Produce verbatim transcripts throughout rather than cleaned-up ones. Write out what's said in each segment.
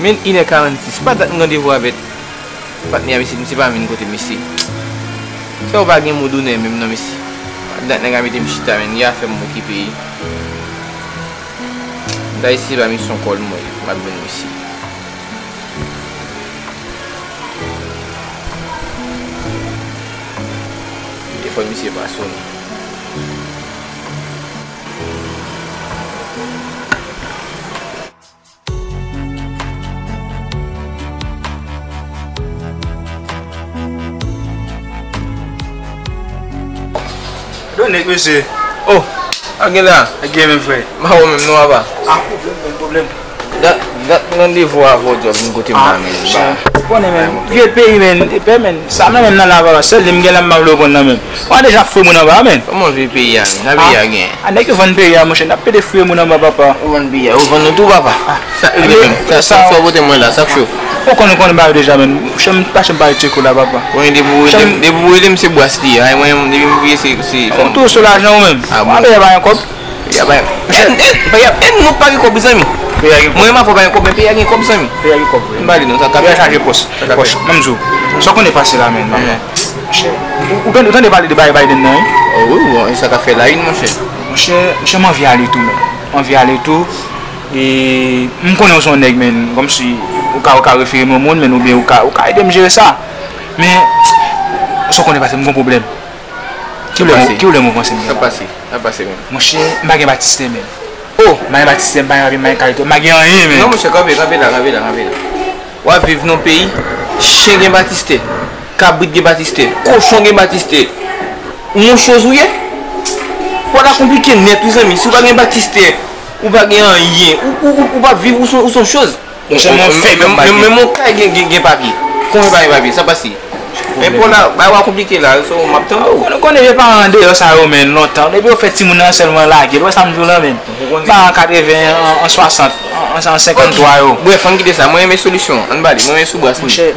Men inè karannsis, pa dat m randevou avèk patnè a misye, misye pa vin kote misye. Sa ou pa gen moud ou nè menm non mesye. Pa dat nèg la mete m chita, men gen afè m okipe. M ta eseye ba misye yon kòl mwen, m ap jwenn misye. Telefòn misye pa sonnen. Donnen mesye. Oh, sa gen la? Sa gen menm frè. M pa wè w menm non papa. Ah, pwoblèm, menm pwoblèm. Dat, dat randevou avè w di w ap vin kote m la menm. Ou konnen menm. Vye peyi menm, epè menm. Sa nan menm nan la papa, sèl li m gen la m pa vle w pran nan menm. Ou deja fouye moun anba menm. Kòman vye peyi a menm? Sa peyi a gen? A nèg yo vann peyi a monchè, n ap pede fouye moun anba papa. Ou vann peyi a, ou vann nou tou papa. Sa regle menm. Sa, sa, sa w pote mwen la, sa k cho? Ou konn, ou konn ba yo deja menm. Monchè m pa janm pale tcheko la papa. Bon, depi w rele m, depi w rele m se bwas li ye. Ay mwen menm depi m vire se, se. Ou tou sou lajan ou menm. Ah bon. Peyi a pa gen kòb. Peyi a pa gen. Èd, èd, peyi a, èd nou pa gen kòb zanmi. Mwen menm avè w pa gen kòb, men peyi a gen kòb zanmi. Peyi a gen kòb vre. M pale non, sa ka fèt. Peyi a chaje pòch. Pòch. Menm di w. Sa w konnen pase la menm. Monchè, ou, ou tande, ou tande pale de Bay-, Biden nan wi? Oh wi, wi, sa ka fè la wi monchè. Monchè, monchè m anvi ale tou menm. M anvi ale tou. E m konnen w se yon nèg menm, kòmsi ou ka, ou ka refere m yon moun menm, oubyen ou ka, ou ka ede m jere sa. Men sa w konnen pase m gon pwoblèm. Ki koulè, ki koulè m ou panse m gen la? Sa pase, sa pase menm. Monchè, m pa gen batistè menm. Oh, m pa gen batistè, m pa gen papye, m pa gen kay, m pa gen anyen menm. Non monchè, kanpe, kanpe la, kanpe la, kanpe la. W ap viv nan yon peyi, chen gen batistè, kabrit gen batistè, kochon gen batistè. Ou yon choz ou ye? Pwa la konplike nèt wi zanmi. Si w pa gen batistè, ou pa gen anyen. Ou, ou, ou, ou p ap viv, ou se, ou se yon choz. Monchè, mwen fèb menm, menm, menm yon kay gen, gen, gen papye. Konbyen pa gen papye? Sa pase? Men pwa la, bagay w a konplike la, so m ap tande w. Ou konnen vye paran deyò sa yo menm, lontan. Depi yo fè timoun nan sèlman lage l. Ou wè sa m di w la menm. Paran katreven, an, an swasant, an, an, an senkanntwa yo. Brèf, ann kite sa. Mwen renmen solisyon. Ann pale. Mwen renmen sou bras li. Monchè,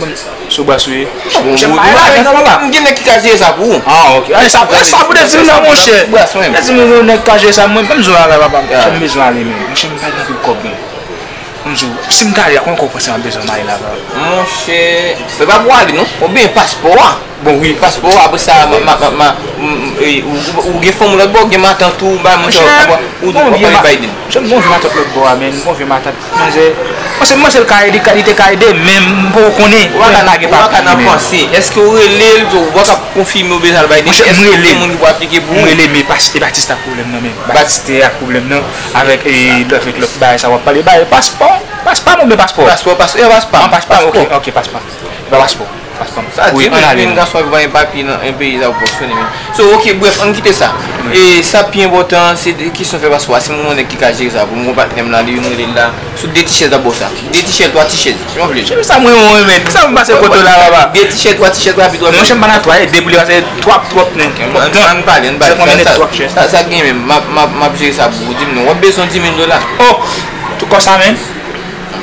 sou bras wi. Bon, monchè, m pa gen lajan non papa. M gen nèg ki ka jere sa pou ou. Ah, ok. Sa, sa pou de di m nan monchè. Sou bras mwen. Lè di m yon nèg ka jere sa, mwen, ban m di w yon bagay papa. Monchè, m bezwen ale menm. Monchè, m pa gen anpil kòb menm. Ban m di w, si m ta ale a, konbyen kòb w panse m ap bezwen m ale la papa? Monchè, se pa pou ale non. Oubyen paspò a. Bon, wi, paspò, apre sa, ma, ma, ma, ma, m, m, e, ou, ou, ou gen fanm ou lòt bò, ou gen matant ou, bay moun sa yo, ou, ou, ou pale Biden. Monchè, m gon vye matant lòt bò a, men, m gon vye matant, manzè, manzè, manzè l ka ede, li te ka ede, men m poko konnen. Ou pa ka nan, ou pa ka nan panse. Èske ou rele l, ou pa ka konfime ou bezwen al Biden? Monchè, m rele l. Èske gen moun ki pou aplike pou ou? M rele, men pas, e Batista k pwoblèm nan, men. Batista ak pwoblèm nan, avèk, e, avèk lòt bagay sa w ap pale, bay paspò, paspò, non, men paspò. Paspò, paspò, e paspò. Ah, paspò, ok, ok, paspò. E pa paspò. Paspò. Sa di, wi, men, men gason ki pa gen papye nan yon peyi, sa pou fonksyone, men. So, ok, brèf, ann kite sa. E sa pi enpòtan, se de kesyon fè paspò a. Si m gen yon nèg ki ka jere sa pou m, gon patnè m la, li, m rele l la. Sou de ti chèz la, bò sa. De ti chèz, twa ti chèz. Si w vle. Chèz sa mwen, mwen, men. Sa m pase kote w la, papa. De ti chèz, twa ti chèz, rapid, rapid. Monchè, m pa nan twa, e de pou li pase twòp, twòp, men. Ann, ann pale, ann pale. Sa, sa, sa gen menm. M ap, m ap, m ap jere sa pou ou. Di m non. W ap bezwen di mil dola. Oh! Tout kò sa, men.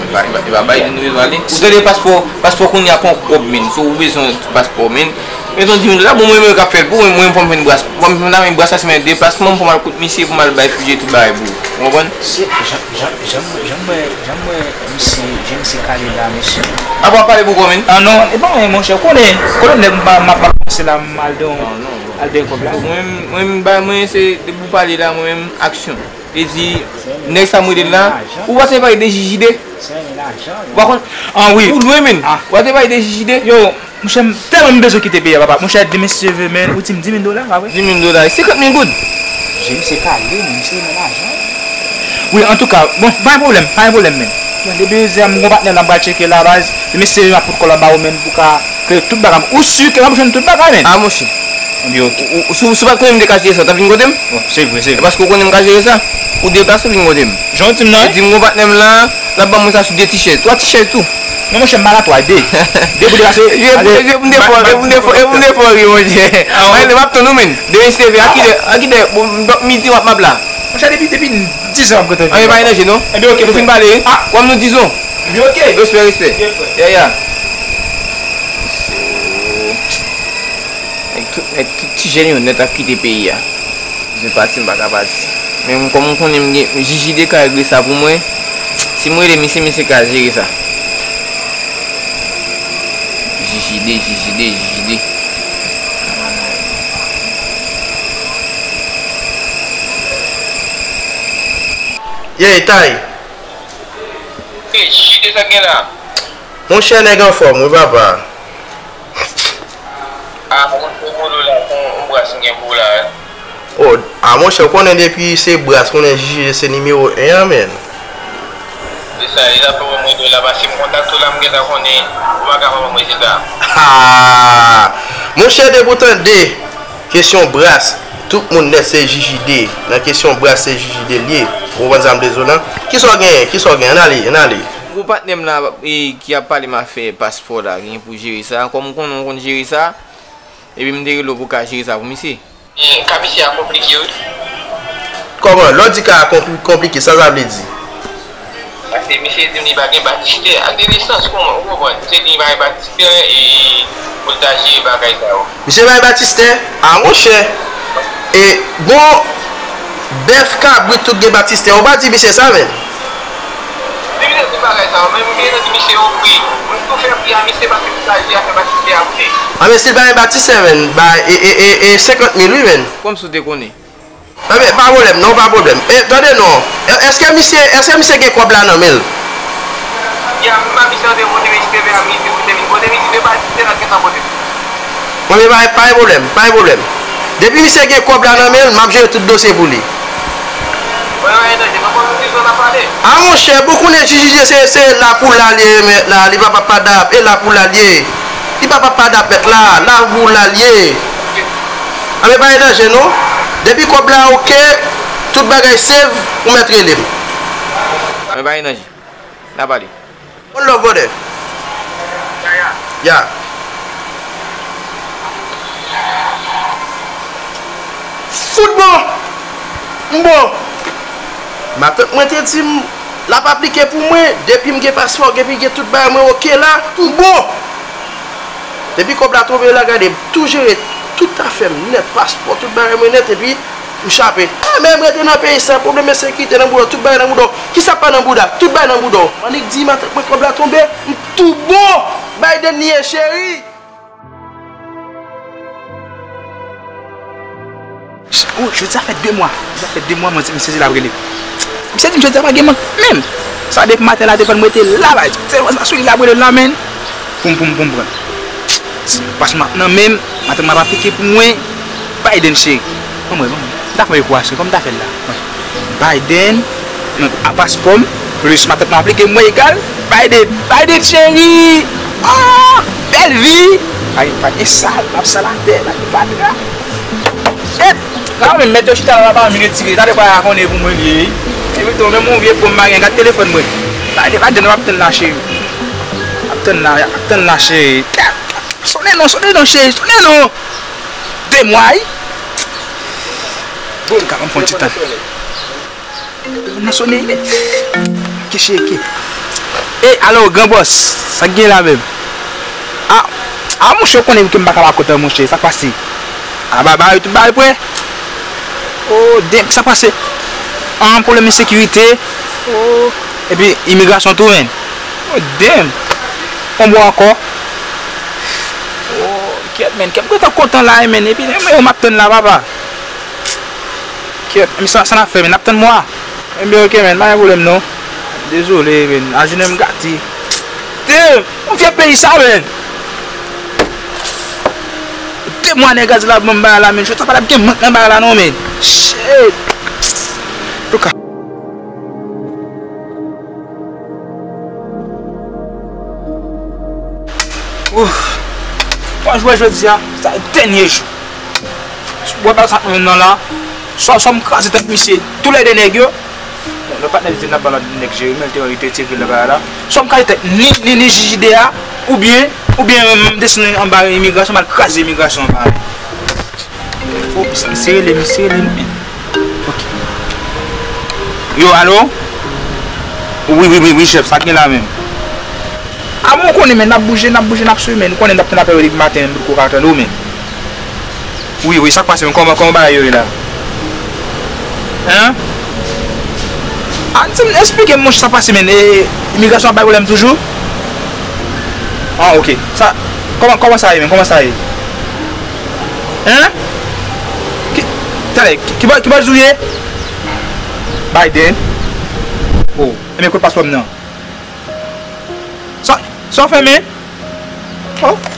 E pa, e pa, e pa Biden nou bezwen ale. Ou tande paspò, paspò kounye a pa yon kòb, men. So, ou bezwen paspò, men. Meton di mil dola, bon, mwen menm k ap fè l pou mwen, mwen fò m jwenn bras. Fò m jwenn bras la, se men deplasman, fò m al kot misye, pou m al bay fidye tout bagay pou ou. Ou konprann? Se, jan, jan, jan mwen, jan mwen, jan mwen, misye, jan misye kale la, mesye. Apa w ap pale pou kò, men? Ah, non, e pa anyen, monchè, ou konnen, konnen nèg m pa, m ap, m ap panse la, m al dan, al dan kòb la. Mwen menm, mwen menm, bagay mwen, se, depi w pale la, mwen menm, aksyon. Li di, nèg sa m rele l la, ou pa te pale de J J D? Ou pa konn? Ah, wi. Ou lwen, men. Ou pa te pale de J J D? Yo, monchè, m tèlman m bezwen kite peyi a, papa. Monchè, demen, si Dye vle, men, ou di m di mil dola, pa vre? Di mil dola, e senkant mil goud. Jezi, se kale, men, misye nan lajan. Wi, antouka, bon, pa gen pwoblèm, pa gen pwoblèm, men. Bon, depi jodi a, m gon patnè la, m pral tcheke la, baz. Demen, si Dye vle, m ap fout kòl anba ou, men, pou ka klere tout bagay. Ou si ke m ap jwenn tout bagay, men. Ah, monchè. Ebyen, ok. Ou, ou, si w, si w pa t konnen m te ka jere sa, w t ap vin kote m? Bon, se vre, se vre. E paske w konnen m ka jere sa. Ou deplase, w vin kote m. Jan w di m nan, wi. Di m gon patnè m la, l ap ban mwen sa sou de ti chèz, twa ti chèz tou. Non, monchè, m pa nan twa, de. De pou deplase. E pou, e pou m te fò, e pou m te fò, e pou m te fò ri, monchè. Ah, wi. Mwen, m ap tann ou, men. Demen, si Dye vle, a kilè, a kilè, bon, donk, midi, w ap m ap la. Monchè, depi, depi dizè, m ap kontan vini. Anyen pa gen danje, non? Ebyen, ok, frè. Nou fin pale, wi? Ah. W ap nou dizon. Li oke. Respè, respè. Yeah, yeah. Nèg tout, nèg tout ti jèn yo nèt ap kite peyi a. Bezwen pati, m pa ka pati. Men m, kòm m konnen m gen, Jijide ka regle sa pou mwen. Si m rele misye, misye ka jere sa. Jijide, Jijide, Jijide. Ye, Tay. Jijide, sa k gen la? Monchè, nèg anfòm, wi, papa. Ah, mwen te molo la, kon yon bras m gen pou la. Oh, ah, monchè, ou konnen depi se bras, konnen Jijide se nimewo en an, menn. Se sa, li t ap fè mwen do la, paske m kontakte w la, m gentan konnen ou pa ka pa ban mwen rezilta. Ah! Monchè, depi w tande kesyon bras, tout moun nèt se Jijide. Nan kesyon bras, se Jijide l ye. Ou konprann sa m vle di w lan? Kisa w genyen? Kisa w genyen? Ann ale, ann ale. Gwo patnè m la, e, ki ap pale m afè paspò la, gen pou jere sa. Kòm m konnen w konn jere sa, epi m te rele w pou w ka jere sa pou misye. E, ka misye a konplike, wi. Kòman? Lè w di ka a konpli-, konplike, sa sa vle di? Paske misye di m li pa gen batistè ak de nesans, kòman, ou konprann? Misye di li pa gen batistè e pou l ta jere bagay sa yo. Misye pa gen batistè? A, monchè. E, bon, bèf, kabrit, tout gen batistè. Ou pa di misye sa, menn. Depi lè se bagay sa yo, men m gentan di misye yo pri. Mwen tou fè pri a misye paske m chaje afè batistè a pou li. A, men si l pa gen batistè, menn, ba, e, e, e, e senkant mil, wi, menn. Kòmsi w te konnen? Ebyen, pa pwoblèm, non, pa pwoblèm. E, tande non. E, èske misye, èske misye gen kòb la nan men l? Ya, m pa misye antre pote misye, men a misye pote vin pote misye, men pa misye nan gentan pote. Bon, men pa, pa gen pwoblèm, pa gen pwoblèm. Depi misye gen kòb la nan men l, m ap jere tout dosye pou li. Mwen, mwen, mwen, mwen, mwen, mwen, mwen, mwen, mwen, mwen, A, monchè, bon, konnen Jijide se, se la pou la l ye, mèt la, li pa papa dap, e la pou la l ye. Li pa papa dap, mèt la, la pou la l ye. A, men pa gen danje, non. Depi kòb la oke, tout bagay save, ou mèt rele m. Men pa gen danje. N a pale. One love, brother. Ya. Fout bon! M bon! Matant mwen te di m l ap aplike pou mwen, depi m gen paspò, depi gen tout bagay mwen oke la, m bon! Depi kòb la tonbe la, gade, m tou jere tout afè m nèt, paspò, tout bagay mwen nèt, epi M chape. Ah, men m rete nan peyi sa, pwoblèm ensekirite nan bouda w, tout bagay nan bouda w. Kisa k pa nan bouda? Tout bagay nan bouda w. Annik di matant mwen kòb la tonbe, m tou bon. Biden li ye, cheri. Oh, jodi a fè de mwa. Jodi a fè de mwa, mwen di misye se la m rele. Misye di m jodi a pa gen mank menm. Sa depi maten la, depi m rete la, bay. Se sa sou li la m rele la, men. Poum, poum, poum pran. Paske m ap nan men m, maten m ap aplike pou mwen. Biden cheri. Ban mwen, ban mwen. M ta fè yon ekwasion, kòman m ta fè l la? Biden, a paspò m, plis matant m aplike mwen egal Biden. Biden cheri! Ah! Bèl vi! Pa gen, pa gen sal, m ap sal atè, pa gen fatra. Shit! Sa menm, mèt yo chita la, pa anvi retire. Sa de pa konnen pou mwen li ye. Epi tou, menm yon vye pon m pa gen, gad telefòn mwen. Biden, Biden, m ap tann la, cheri. M ap tann la, m ap tann la, cheri. Sonnen non, sonnen non, cheri, sonnen non. De mwa, wi. Bon, ka ban m fè yon ti tan. Telefòn nan sonnen, wi. Ke cheke. E, alo, gran bòs, sa k gen la menm? A, a, monchè, ou konnen ke m pa ka pa kontan, monchè, sa k pase? A, ba, ba, tout bagay prè. Oh, damn, sa k pase? An, pwoblèm ensekirite. Oh, epi imigrasyon tou, menn. Oh, damn. Yon bò ankò. Oh, kyèt, menn. Kè m gentan kontan la, menn. Epi, men, men, m ap tann la, papa. Kyèt, men sa, sa n ap fè, menn. N ap tann mwa. Enben, oke, menn. Pa gen pwoblèm, non. Dezole, menn. A jounen m gate. Damn! Yon vye peyi sa, menn. De mwa nèg a di l ap ban m bagay la, menn. Jodi sa pa t ap gen mank nan bagay la, non, menn. Shit! Luka. Ouf. Bon, jwè jodi a, sa dènye jou. Wè pa sa menm nan la. Swa, swa m kraze tèt misye, toulède nèg yo. Bon, lòt patnè misye n ap ba lòt nèg jere, men l te, li te tire nan bagay la. Swa m kraze tèt ni, ni, ni Jijide a, oubyen, oubyen m desann anba imigrasyon, m al kraze imigrasyon anba. Oh, misye rele, misye rele m. Ok. Yo, alo? Wi, wi, wi, wi, chèf, sa k gen la menm? Kòman w konnen, men, n ap bouje, n ap bouje, n ap swiv, men, ou konnen n ap tann apèl yo depi maten, men, m potko ka tande w, men. Wi, wi, sa k pase, men, kòman, kòman bagay yo ye la? Hein? Ah, di m, eksplike m, monchè, sa k pase, men, e, imigrasyon ap bay pwoblèm toujou? Ah, ok. Sa, kòman, kòman sa ye, men, kòman sa ye? Hein? Ki, talè, ki, ki bò, ki bò w ye? Biden? Oh, e men kot paspò m nan? Sa, sa w fè, men? Oh.